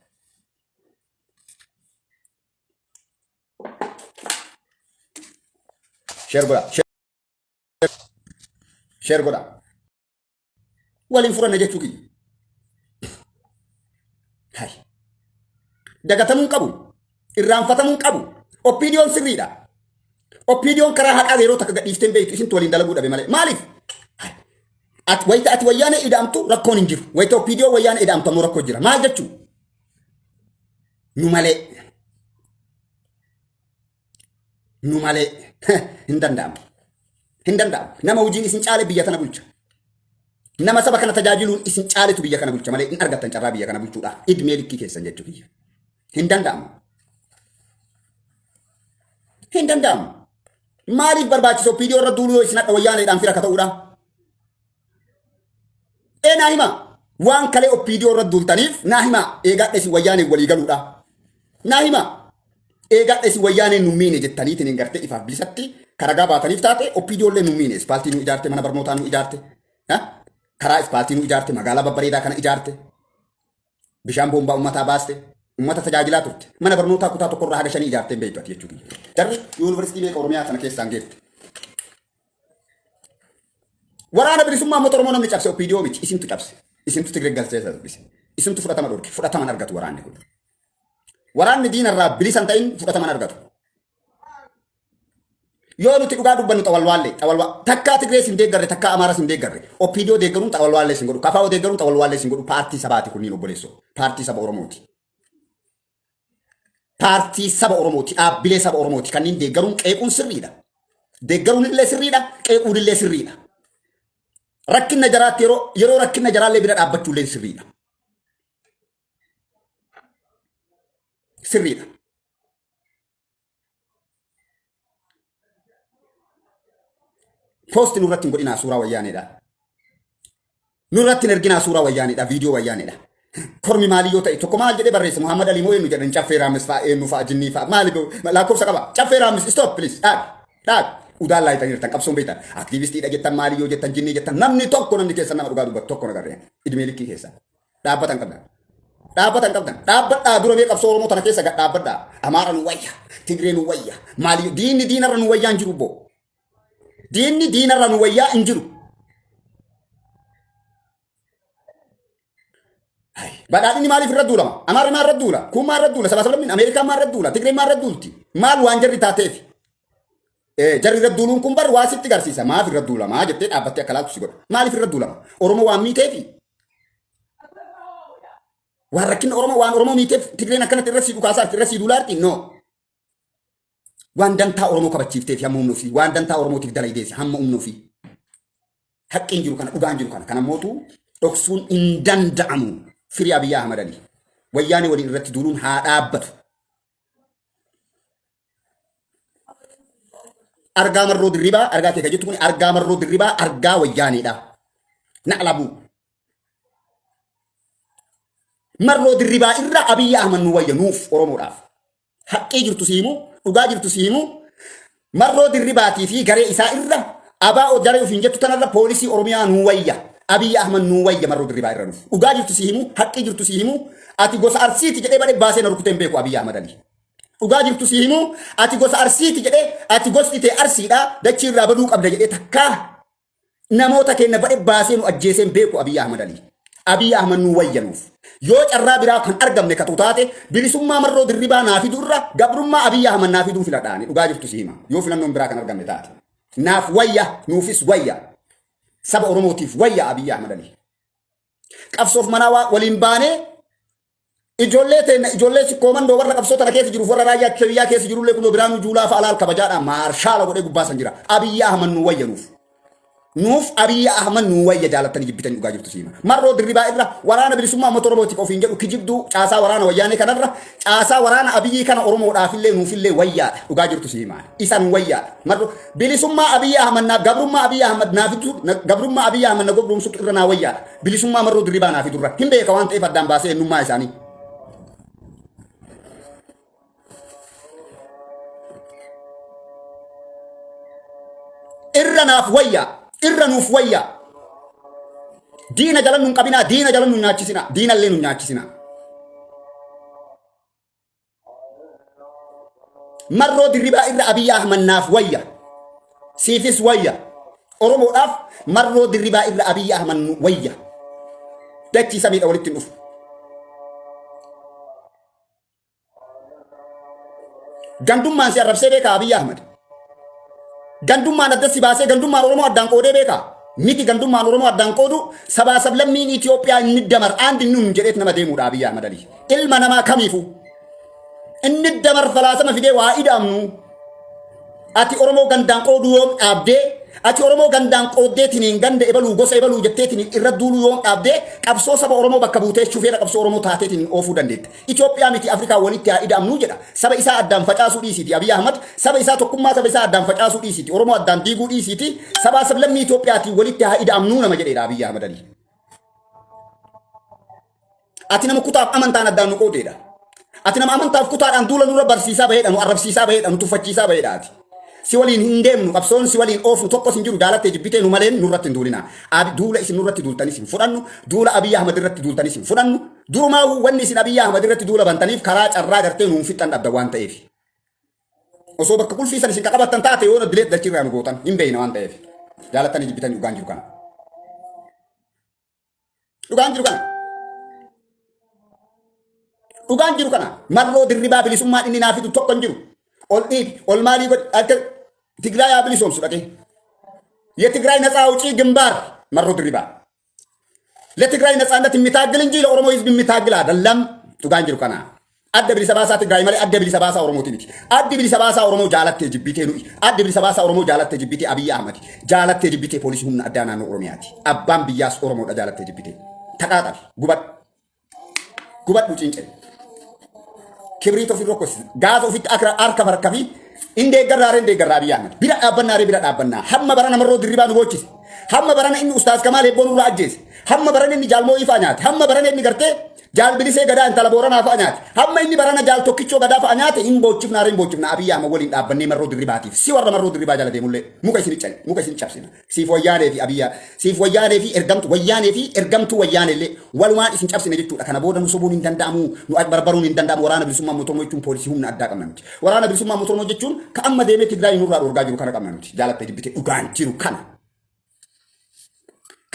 Share godhaa. Share godhaa. Waliin furanna jechuu kiyya. Hai. Dagatamuu hin qabu. Irraanfatamuu hin qabu. OPDOn sirriidha. OPDOn karaa haqaa yeroo takka gadhiiftee hin beektu isintu waliin dalaguu dhabe malee. Maaliif? Hai. Ati wayita ati wayyaanee ida'amtu rakkoon hin jiru. Wayita OPDO wayyaanee ida'amtu ammoo rakkoo jira. Maal jechuu? Nu malee. Nu malee. Hin danda'amu. Hin danda'amu. Nama hojiin isin caale biyya tana bulcha. Nama saba kana tajaajiluun isin caaletu biyya kana bulcha malee hin argattan carraa biyya kana bulchuudha. Idmee likkii keessan jechuu kiyya. Hin danda'amu. Hin danda'amu. Maaliif barbaachisa OPDO irra duuluu yoo isin hadha wayyaaneedhaan fira ka ta'uudha? Ee naa hima. Waan kalee OPDO irra duultaniif naa hima. Eegaadha isin wayyaaneen walii galuudha. Naa hima. Eegaadha isin wayyaaneen nu miine jettaniitiin hin gartee ifaaf bilisatti karagaa baataniif taate OPDO illee nu miine. Ispaaltii nu ijaarte mana barnootaa nu ijaarte. Karaa ispaaltii nu ijaarte magaalaa babbareedaa kana ijaarte. Bishaan boombaa uummataa baaste. Uummata tajaajilaa turte. Mana barnootaa kutaa tokkorraa haga shanii ijaartee hin beektu ati jechuu kiyya. Jarri yuunivarsiitii meeqa Oromiyaa kana keessaan geette. Waraana bilisummaa uummata Oromoo namni cabse OPDO miti. Isintu cabse. Isintu Tigree galchee dubbise. Isintu fudhatama dhorke. Fudhataman argatu waraanni kun. Waraanni diinarraa bilisa hin ta'in fudhataman argatu. Yoo nuti dhugaa dubbannu xawalwaallee xawalwaa takkaa Tigree sin deeggarre, takkaa Amaaraa sin deeggarre, OPDO deeggaruun xawalwaallee sin godhu, KFO deeggaruun xawalwaallee sin godhu. Paartii sabaati kunniin, obboleessoo, paartii saba Oromooti. Paartii saba Oromooti, dhaabbilee saba Oromooti kanneen deeggaruun qeequun sirriidha. Deeggaruun illee sirriidha, qeequun illee sirriidha. Rakkina jaraatti yeroo rakkina jaraallee bira dhaabbachuu illee sirriidha. Sirriidha. Post nurratti hin godhinaa suuraa wayyaaneedha. Nurratti hin erginaa suuraa wayyaaneedha, viidiyoo wayyaaneedha. Kormi maalii yoo ta'e tokko maal jedhee barreesse? Muhammad Ali moo eenyu jedhan? Caffee Raamis fa'a, eenyu fa'a, jinnii fa'a, maali lakkoofsa qaba. Caffee Raamis, stop please, dhaabi dhaabi. Udaan laayitanii jirtan, qabsoon beektan, aktiivistiidha jettan, maalii yoo jettan, jinnii jettan, namni tokko, namni keessan nama dhugaa dubbatu tokko nagarree idimee likkii keessa dhaabbatan qabdan. Dhaabbatan qabdan. Dhaabbadhaa, dura mee qabsoo Oromoo tana keessa gad dhaabbadhaa. Amaara nu wayya. Tigree nu wayya. Maali diinni diinarra nu wayyaa hin jiru boo. Diinni diinarra nu wayyaa hin jiru. Badhaadhinni maaliif irra duulama? Amaarri maal irra duula? Kun maal irra duula? Sabaa sablammiin Ameerikaan maal irra duula? Tigreen maal irra duulti? Maal waan jarri taateef? Jarri irra duuluun kun bar waa sitti garsiisa. Maaf irra duulamaa jettee dhaabbattee akka laaltu si godha. Maaliif irra duulama? Oromoo waan miiteefi? Waan rakkina Oromoo, waan Oromoo miiteef Tigreen akkanatti irra sii dhukaasaarti, irra sii duulaarti? No. Waan dantaa Oromoo kabachiifteef hamma humna ofii, waan dantaa Oromootiif dalaydeesi hamma humna ofii. Haqqiin jiru kana, dhugaan jiru kana. Kana mootu dhoksuun hin danda'amu. Firii Abiyyi Ahmad Ali. Wayyaanee waliin irratti duuluun haa dhaabbatu. Argaa Marroo Dirribaa, argaa kee kan jettu kun argaa Marroo Dirribaa, argaa wayyaaneedha. Na'labuu. Marroo Dirribaa irra Abiyyi Ahmad nu wayya nuuf Oromoodhaaf. Haqqii jirtu si himu, dhugaa jirtu si himu. Marroo Dirribaatii fi garee isaa irra, abaa garee ofiin jettu tanarra, poolisii Oromiyaa nu wayya. Abiyyi Ahmad nu wayya Marroo Dirribaa irra nuuf. Dhugaa jirtu si himu, haqqii jirtu si himu. Ati gosa Arsiiti jedhee badhee baasee na rukutee hin beeku Abiyyi Ahmad Ali. Dhugaa jirtu si himu, ati gosa Arsiiti jedhee, ati gosti tee Arsiidha, dachii irraa baduu qabda jedhee takkaa namoota keenya badhe baasee nu ajjeesee hin beeku Abiyyi Ahmad Ali. Abiyyi Ahmad nu wayya nuuf. Yoo carraa biraa kan argamne katu taate, bilisummaa Marroo Dirribaa naa fidu irra gabrummaa Abiyyi Ahmad naa fiduu filadhaani, dhugaa jirtu si hima. Yoo filannoon biraa kan argamne taate. Naaf wayya, nuufis wayya. Saba Oromootiif wayya Abiyyi Ahmad Ali. Qabsoof manaa waliin baanee ijoollee teenna, ijoollee Sikkoo Mandoo, warra qabsoo tana keessa jiruuf, warra raayyaa ittisa biyyaa keessa jirullee, kunoo Biraanuu Juulaa fa'a laal, kabajaadhaan maarshaala godhee gubbaa san jira. Abiyyi Ahmad nu wayya nuuf. Nuuf Abiyyi Ahmad nu wayya, jaalattanii jibbitanii dhugaa jirtu siima. Marroo Dirribaa irra waraana bilisummaa uummata Oromootiif ofiin jedhu, kijibduu caasaa waraana wayyaanee kanarra, caasaa waraana Abiyyii kana Oromoodhaafillee nuufillee wayyaadha, dhugaa jirtu siima. Isa nu wayyaadha. Marroo bilisummaa Abiyyi Ahmad naaf, gabrummaa Abiyyi Ahmad naaf fidu, gabrummaa Abiyyi Ahmad na gobroomsutu irra naa wayyaadha. Bilisummaa Marroo Dirribaa naa fidurra hin beeka waan ta'eef addaan baasee eenyummaa isaanii. Irra naaf wayyaa, irra nuuf wayyaa. Diina jala nun qabinaa, diina jala nun nyaachisinaa, diinallee nun nyaachisinaa. Marroo Dirribaa irra Abiyyi Ahmad naaf wayya. Siifis wayya. Oromoodhaaf Marroo Dirribaa irra Abiyyi Ahmad nu wayya. Dachii samiidha walitti hin dhufu. Gandummaan si arrabsee beekaa Abiyyi Ahmad? Gandummaan adda si baasee, gandummaan Oromoo addaan qoodee beekaa? Miti gandummaan Oromoo addaan qoodu, sabaa sablammiin Itoophiyaa inni damar aandi nun jedheet nama deemuudha Abiyyi Ahmad Ali. Ilma namaa kamiifuu. Inni damar falaasama fidee waa ida'amnu. Ati Oromoo gandaan qooduu yoom dhaabdee? Ati Oromoo gandaan qooddeetiniin ganda ebaluu, gosa ebaluu jetteetiniin irra duuluu yoom dhaabdee qabsoo saba Oromoo bakka buutee shufeera qabsoo Oromoo taateetiin oofuu dandeette? Itoophiyaa miti Afrikaa walitti haa ida'amnuu jedha. Saba isaa addaan facaasuu dhiisiiti Abiy Ahmad, saba isaa, tokkummaa saba isaa addaan facaasuu dhiisiiti, Oromoo addaan diiguu dhiisiiti, sabaa sablammii Itoophiyaatiin walitti haa ida'amnuu nama jedheedha Abiy Ahmad Ali. Ati nama kutaaf amantaan addaan nu qoodeedha. Ati nama amantaaf kutaadhaan duula nurra barsiisaa baheedha, nu arrabsiisaa baheedha, nu tuffachiisaa baheedha ati. Si waliin hin deemnu, qabsoon si waliin oofnu tokkos hin jiru, jaalattee jibbitee nu maleen nurratti hin duulina. Duula isin nurratti duultanis hin fudhannu, duula Abiy Ahmad irratti duultanis hin fudhannu. Durumaa wanni isin Abiy Ahmad irratti duula bantaniif karaa carraa gartee nuun fixxan dhabda waan ta'eef. Osoo bakka qulfii san isin qaqabattan taate, yoo dileet dachirraa nu gootan hin beeyna waan ta'eef. Jaalattanii jibbitanii dhugaan jiru kana. Dhugaan jiru kana. Dhugaan jiru kana. Marroo Dirribaa bilisummaan inni naa fidu tokko hin jiru. Ol dhiibi, ol maalii godhi, akka Tigraay haa bilisoomsu dhaqee. የትግራይ ነፃ አውጪ ግንባር መሮ ድሪባ ለትግራይ ነፃነት የሚታግል እንጂ ለኦሮሞ ሕዝብ የሚታግል አይደለም። Dhugaan jiru kana. Adda bilisa baasaa Tigraay malee adda bilisa baasaa Oromooti miti. Addi bilisa baasaa Oromoo jaalattee jibbitee nuyi. Addi bilisa baasaa Oromoo jaalattee jibbitee Abiyyi Ahmad. Jaalattee jibbitee poolisii humna addaa naannoo Oromiyaati. Abbaan biyyaas Oromoodha jaalattee jibbitee. Taqaaxafi gubadhu. Gubadhu cincee. Kibriit ofii rokkosi. Gaaza ofitti harka farka fi in deeggarraa in deeggarraa Abiyyi Ahmad. Bira dhaabbannaa bira dhaabbannaa. Hamma barana Marroo Dirribaa nu boochise. Hamma barana inni Ustaaz Kamaal Hebboo nurraa ajjeese. Hamma barana inni Jaalmoo Ifaa nyaate. Hamma barana inni gartee Jaal Bilisee Gadaa intala Booranaa fa'a nyaate. Hamma inni barana Jaal Tokkichoo Gadaa fa'a nyaate hin boochifnaa hin boochifnaa Abiyyi Ahmad waliin dhaabbannee Marroo Dirribaatiif. Si warra Marroo Dirribaa jala deemullee muka isin cali muka isin cabsina. Siif wayyaanee fi Abiyyaa siif wayyaanee fi ergamtu wayyaanee fi ergamtuu wayyaanee walumaan isin cabsine jechuudha. Kana booda nu sobuun hin danda'amu, nu barbaruun hin danda'amu. Waraana bilisummaa mootummaa jechuun poolisii humna addaa qabna nuti. Waraana bilisummaa mootummaa jechuun ka amma deemee Tigraay nurraa dhorgaa jiru kana qabna nuti. Jaalattee jibbitee dhugaan jiru kana.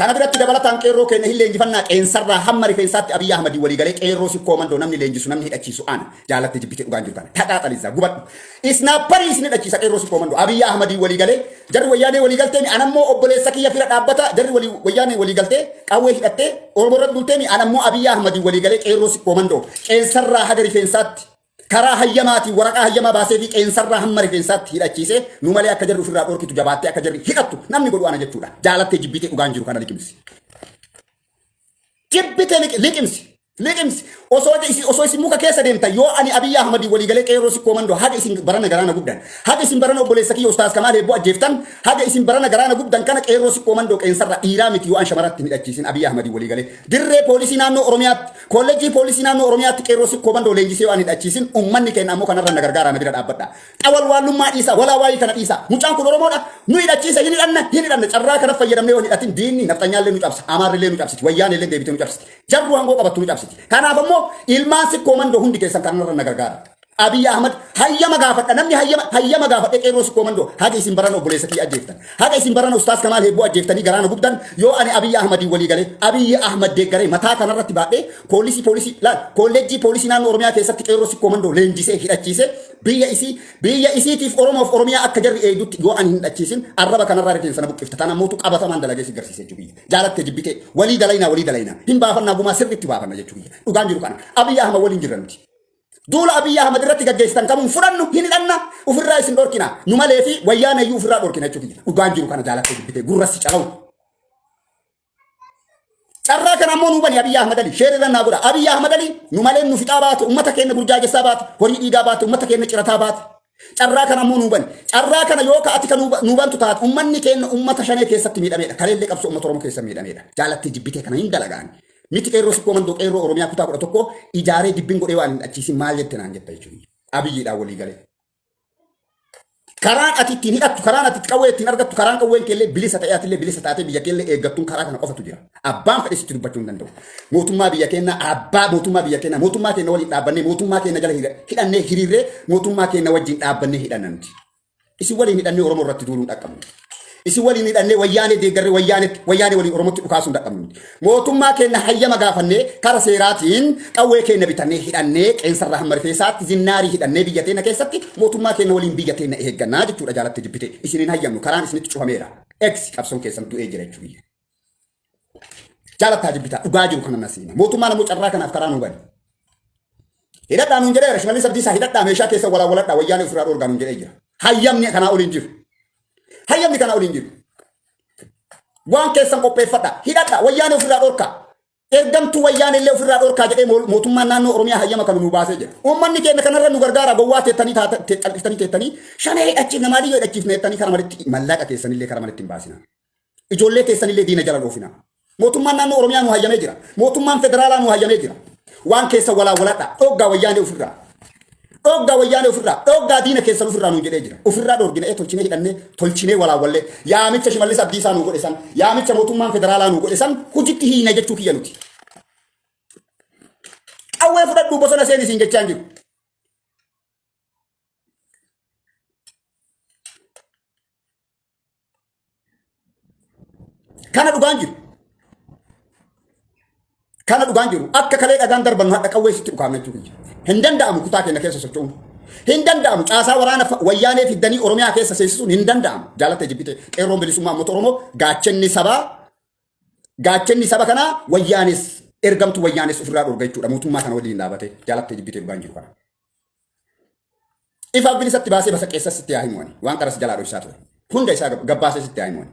Kana biratti dabalataan qeerroo keenya hin leenjifannaa qeensarraa hamma rifeensaatti Abiyyi Ahmadii walii galee qeerroo sikkoo mandoo namni leenjisu namni hidhachiisu ana. Jaalattee jibbitee dhugaan jiru kana. Taqaaxalizaa gubadhu. Isnaapparii isin hidhachiisa qeerroo sikkoo mandoo Abiyyi Ahmadii walii galee jarri wayyaanee walii galtee anammoo obboleessa kiyya fira dhaabbata jarri walii wayyaanee walii galtee qawwee hidhattee Oromoo irratti bultee anammoo Abiyyi Ahmadii walii galee qeerroo sikkoo mandoo qeensarraa haga rifeensaatti karaa hayyamaatiin waraqaa hayyamaa baasee fi qeensarraa hamma rifeensaatti hidhachiisee nu malee akka jarri ofirraa dhorkitu jabaattee akka jarri hidhattu namni godhu ana jechuudha. Jaalattee jibbitee dhugaan jiru kana liqimsi. Jibbitee liqimsi. Liqimsi. Osoo isin muka keessa deemtan yoo ani Abiyyi Ahmadii walii galee qeerroo sikkoo mandoo haga isin barana garaana gubdan haga isin barana obboleessa kiyya Ustaaz Kamaal Heebboo ajjeeftan haga isin barana garaana gubdan kana qeerroo sikkoo mandoo qeensarraa dhiiraa miti yoo an shamaratti hin hidhachiisin Abiyyi Ahmadii walii galee dirree poolisii naannoo Oromiyaatti Kolleejjii Poolisii Naannoo Oromiyaatti qeerroo sikkoo mandoo leenjisee waan hidhachiisin uummanni keenya ammoo kanarra na gargaaraa na bira dhaabbadha. Xawalwaallummaa dhiisaa walaa waayii kana dhiisaa. Mucaan kun Oromoodha. Nu hidhachiisa hin hidhanna hin hidhanna carraa kana fayyadamnee yoo hin hidhatin diinni nafxanyaallee nu cabsa amaarrillee nu cabsiti wayyaanillee deebitee nu cabsiti jarru hangoo qabattu nu cabsiti. Kanaaf ammoo ilmaan sikkoo mandoo hundi keessan kanarra na gargaara. Abiy Ahmad hayyama gaafadha namni hayyama gaafadhe qeerroo sikkoo mandoo haga isin barana obboleessa kiyya ajjeeftan haga isin barana ustaas Kamaal Heebboo ajjeeftanii garaana gubdan yoo ani Abiy Ahmadii walii galee Abiy Ahmad deeggaree mataa kanarratti baadhee poolisii laal kolleejjii poolisii naannoo Oromiyaa keessatti qeerroo sikkoo mandoo leenjisee hidhachiisee biyya isiitiif Oromoof Oromiyaa akka jarri eegdutti yoo ani hin hidhachiisin arraba kanarraa rifeensa na buqqifta tana mootu qabatamaan dalagee si garsiise jechuu biyya jaalattee jibbitee walii dalaynaa hin baafannaa gumaa sirriitti baafanna jechuu biyya dhugaan jiru kana Abiy Ahmad waliin jirra nuti. Duula Abiyyi Ahmad irratti gaggeessitan kamuun fudhannu hin hidhanna ofirraa isin dhorkina nu malee fi wayyaana iyyuu ofirraa dhorkina jechuu kiyya. Dhugaan jiru kana jaalattee jibbitee gurra si calawu. Carraa kana ammoo nu bani Abiyyi Ahmad Ali sheer irra naa godha. Abiyyi Ahmad Ali nu malee nu fixaa baate ummata keenya burjaajessaa baate horii dhiigaa baate ummata keenya cirataa baate. Carraa kana ammoo nuu bani. Carraa kana yoo ka ati ka nuu bantu taate ummanni keenya ummata shanee keessatti miidhameedha. Kaleellee qabsoo ummata Oromoo keessa miidhameedha. Jaalattee jibbitee kana hin dalagaan. Miti qeerroo sikkoo mandoo qeerroo Oromiyaa kutaa 11 ijaaree dibbin godhee waan hin dhachiisin maal jette naan jetta jechuudha. Abiyyiidhaan walii galee. Karaan ati ittiin hidhattu, karaan ati qawwee ittiin argattu, karaan qawween keellee bilisa ta'ee atillee bilisa taatee biyya keellee eeggattuun karaa kana qofatu jira. Abbaan fedhe sitti dubbachuu hin danda'u. Mootummaa biyya keenyaa abbaa mootummaa biyya keenyaa mootummaa keenya waliin dhaabbannee mootummaa keenya jala hidhannee hiriirree mootummaa keenya wajjin dhaabbannee hidhanna nuti. Isin waliin hidhannee Oromoo irratti duuluu hin dhaqqabnu. Isin waliin hidhannee wayyaanee deeggarree wayyaanee waliin Oromootti dhukaasuu hin dhaqqabnu. Mootummaa keenya hayyama gaafannee kara seeraatiin qawwee keenya bitannee hidhannee qeensarraa hamma rifeensaatti zinnaarii hidhannee biyya teenya keessatti mootummaa keenya waliin biyya teenya eeggannaa jechuudha jaalatte jibbite. Isin hin hayyamnu karaan isinitti cufameera. Eksi qabsoon keessan du'ee jira jechuudha. Jaalattaa jibbitaa dhugaa jiru kana nasiima. Mootummaan ammoo carraa kanaaf karaa nu bane. Hidhadhaa nuun jedheera Shimallis Abdiisaa hidhadhaa meeshaa keessa walaa waladhaa wayyaanee ofirraa dhoorgaa nuun jedhee jira. Hayyamni kanaa ol hin jiru. Hayyamni kanaa ol hin jiru. Waan keessan qopheeffadhaa hidhadhaa wayyaanee ofirraa dhorkaa. Ergamtuu wayyaanee illee ofirraa dhorkaa jedhee mootummaan naannoo Oromiyaa hayyama kana nu baasee jira. Uummanni keenya kanarra nu gargaara gowwaa teettanii calliftanii teettanii shanee hidhachiifna maaliyyoo hidhachiifna jettanii kara malitti mallaqa keessanillee kara malitti hin baasina. Ijoollee teessanillee diina jala dhoofina. Mootummaan naannoo Oromiyaa nu hayyamee jira. Mootummaan federaalaa nu hayyamee jira. Waan keessa walaa waladha. Dhoggaa wayyaanee ofirraa. Dhoggaa wayyaanee ofirraa. Dhoggaa diina keessan ofirraa nuun jedhee jira. Ofirraa dhorgina ee tolchinee hidhannee tolchinee walaa wallee. Yaamicha Shimallis Abdiisaa nu godhe san. Yaamicha mootummaan federaalaa nu godhe san hojitti hiina jechuu kiyya nuti. Qawwee fudhadhuu bosona seeni siin jechaa hin jiru. Kana dhugaan jiru. Kana dhugaan jiru akka kalee dhagaan darbannu hadha qawwee sitti dhukaafna jechuu kiyya. Hin danda'amu kutaa keenya keessa socho'uun. Hin danda'amu caasaa waraana wayyaanee fiddanii Oromiyaa keessa seensisuun hin danda'amu. Jaalattee jibbite qeerroon bilisummaa uummata Oromoo gaachenni sabaa gaachenni saba kanaa wayyaanes ergamtu wayyaanes ofirraa dhorga jechuudha. Mootummaa kana waliin dhaabatee jaalattee jibbite dhugaan jiru kana. Ifaaf bilisatti baasee basa keessas sitti haa himu ani. Waan qaras jalaa dhoksaa ture. Hunda isaa gabbaasee sitti haa himu ani.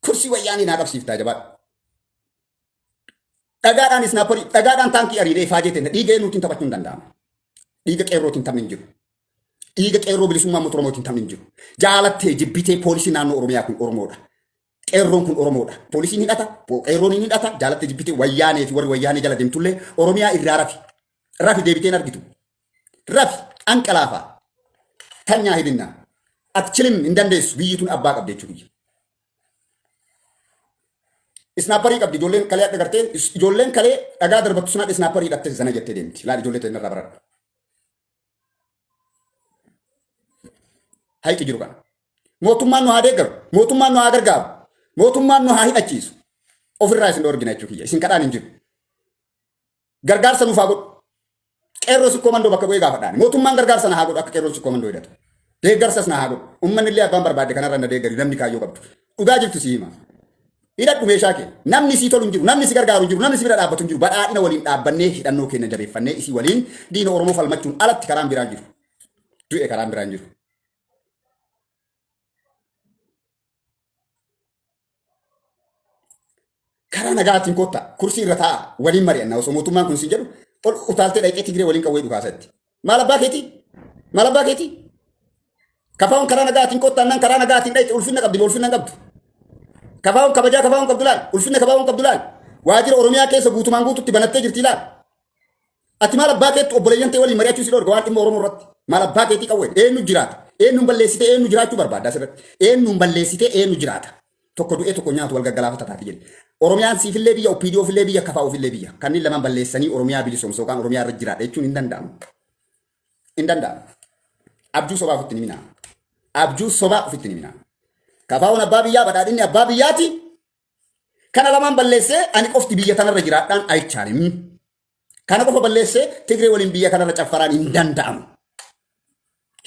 Kursii wayyaanii naa qabsiiftaa jabaadhu. Dhagaadhaan isnaaparii, dhagaadhaan taankii ariinee ifaajee ta'e dhiiga eenyuutiin taphachuun hin danda'amu. Dhiiga qeerrootiin taphni hin jiru. Dhiiga qeerroo bilisummaa uummata Oromootiin taphni hin jiru. Jaalattee jibbitee poolisii naannoo Oromiyaa kun Oromoodha. Qeerroon kun Oromoodha. Poolisiin hidhata, qeerroon hin hidhata, jaalattee jibbitee wayyaanee fi warri wayyaanee jala deemtullee Oromiyaa irraa rafi. Rafi deebiteen argitu. Rafi anqalaafaa. Tanyaa hidhinnaa. Atchilim hin dandeessu biyyi tun abbaa qabdi jechuudha. Isnaapparii qabdi ijoolleen kalee adda gartee ijoolleen kalee dhagaa darbattu sun hadha isnaapparii hidhattee zana jettee deemti. Laal ijoollee ta'e irraa baradhu. Hayqi jiru kana. Mootummaan nu haa deeggaru. Mootummaan nu haa gargaaru. Mootummaan nu haa hidhachiisu. Ofirraa isin dhoorgina jechuu kiyya. Isin kadhaan hin jiru. Gargaarsa nuuf haa godhu. Qeerroo sikkoo mandoo bakka bu'ee gaafadhaan. Mootummaan gargaarsa na haa godhu akka qeerroo sikkoo mandoo hidhatu. Deeggarsas na haa godhu. Uummanni illee abbaan barbaadde kanarra na deeggari namni kaayyoo qabdu. Dhugaa jirtu si hima. Hidhadhu meeshaa kee. Namni sii tolu hin jiru. Namni si gargaaru hin jiru. Namni si bira dhaabbatu hin jiru. Badhaadhina waliin dhaabbannee hidhannoo keenya jabeeffannee isii waliin diina Oromoo falmachuun alatti karaan biraan jiru. Du'e karaan biraan jiru. Karaa nagaatiin kotta kursii irra taa'a waliin mari'anna osoo mootummaan kun siin jedhu ol utaaltee dhaqxee Tigree waliin qawwee dhukaasatti. Maal abbaa keetii? Maal abbaa keetii? Kafaawwan karaa nagaatiin kottaa naan karaa nagaatiin dhaqxe ulfinna qabdi moo ulfinna hin qabdu? Kafaawwan kabajaa kafaawwan qabdu laal ulfinna kafaawwan qabdu laal waajjira Oromiyaa keessa guutumaan guututti banattee jirti laal. Ati maal abbaa keetti obboleeyyan ta'e waliin mari'achuu si dhorga waan dhimma Oromoo irratti. Maal abbaa keetii qawwee eenyu jiraata? Eenyuun balleessitee eenyu jiraachuu barbaadda asirratti? Eenyuun balleessitee eenyu jiraata? Tokko du'ee tokko nyaatu wal gaggalaafata taati jedhe. Oromiyaan siifillee biyya, OPDO fillee biyya, KFO fillee biyya. Kanneen lamaan balleessanii Oromiyaa bilisoomsa yookaan Oromiyaa irra jiraadha jechuun hin danda'amu. Hin danda'amu. Abjuu sobaa ofitti ni minaa. Abjuu sobaa ofitti ni minaa. KFOn abbaa biyyaa badhaadhinni abbaa biyyaati. Kana lamaan balleessee ani qofti biyya tanarra jiraadhaan ayichaalim. Kana qofa balleessee Tigree waliin biyya kanarra caffaraan hin danda'amu.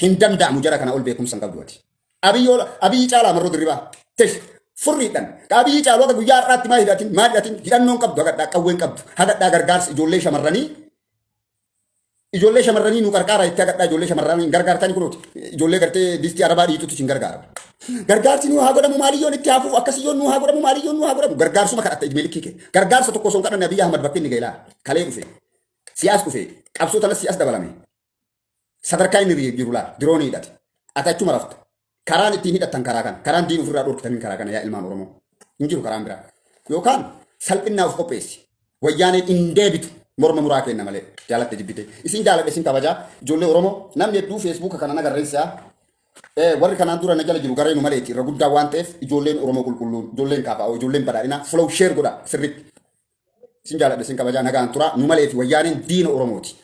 Hin danda'amu jara kana ol beekumsa hin qabdu ati. Abiyyi caalaa marroo dirribaa. Tesh furriidhaan. Abiyyi caalu akka guyyaa har'aatti maa hidhatin maa hidhatin hidhannoon qabdu hagadhaa qawween qabdu hagadhaa gargaarsa ijoollee shamarranii Ijoollee shamarranii nu qarqaaraa jettee hagadhaa ijoollee shamarranii hin gargaartani kunuuti. Ijoollee gartee distii arabaa dhiitutu isin gargaara. Gargaarsi nu haa godhamu maaliyyoon itti hafuu akkasiyyoon nu haa godhamu maaliyyoon nu haa godhamu gargaarsuma kadhatta ijmeelikkii kee. Gargaarsa tokko osoo hin kadhanne Abiyyi Ahmad bakki inni ga'e laa kalee dhufe. Siyaas dhufe qabsoo tanas siyaas dabalame. Sadarkaa inni jiru laa diroonii hidhate. Ati achuma rafta. Karaan ittiin hidhattan karaa kana. Karaan diin ofirraa dhorkitaniin karaa kana yaa ilmaan Oromoo. Hin jiru karaan biraa. Yookaan salphinnaa of qopheessi. Wayyaaneen hin deebitu morma muraa kenna malee jaalatte jibbite. Isin jaaladha isin kabajaa ijoollee Oromoo namni hedduu feesbuuka kana nagarreessaa. Warri kanaan dura na jala jiru garee nu maleeti irra guddaa waan ta'eef ijoolleen Oromoo qulqulluun ijoolleen KFO ijoolleen badhaadhinaa follow share godha sirriitti. Isin jaaladha isin kabajaa nagaan tura nu malee fi wayyaaneen diina Oromooti.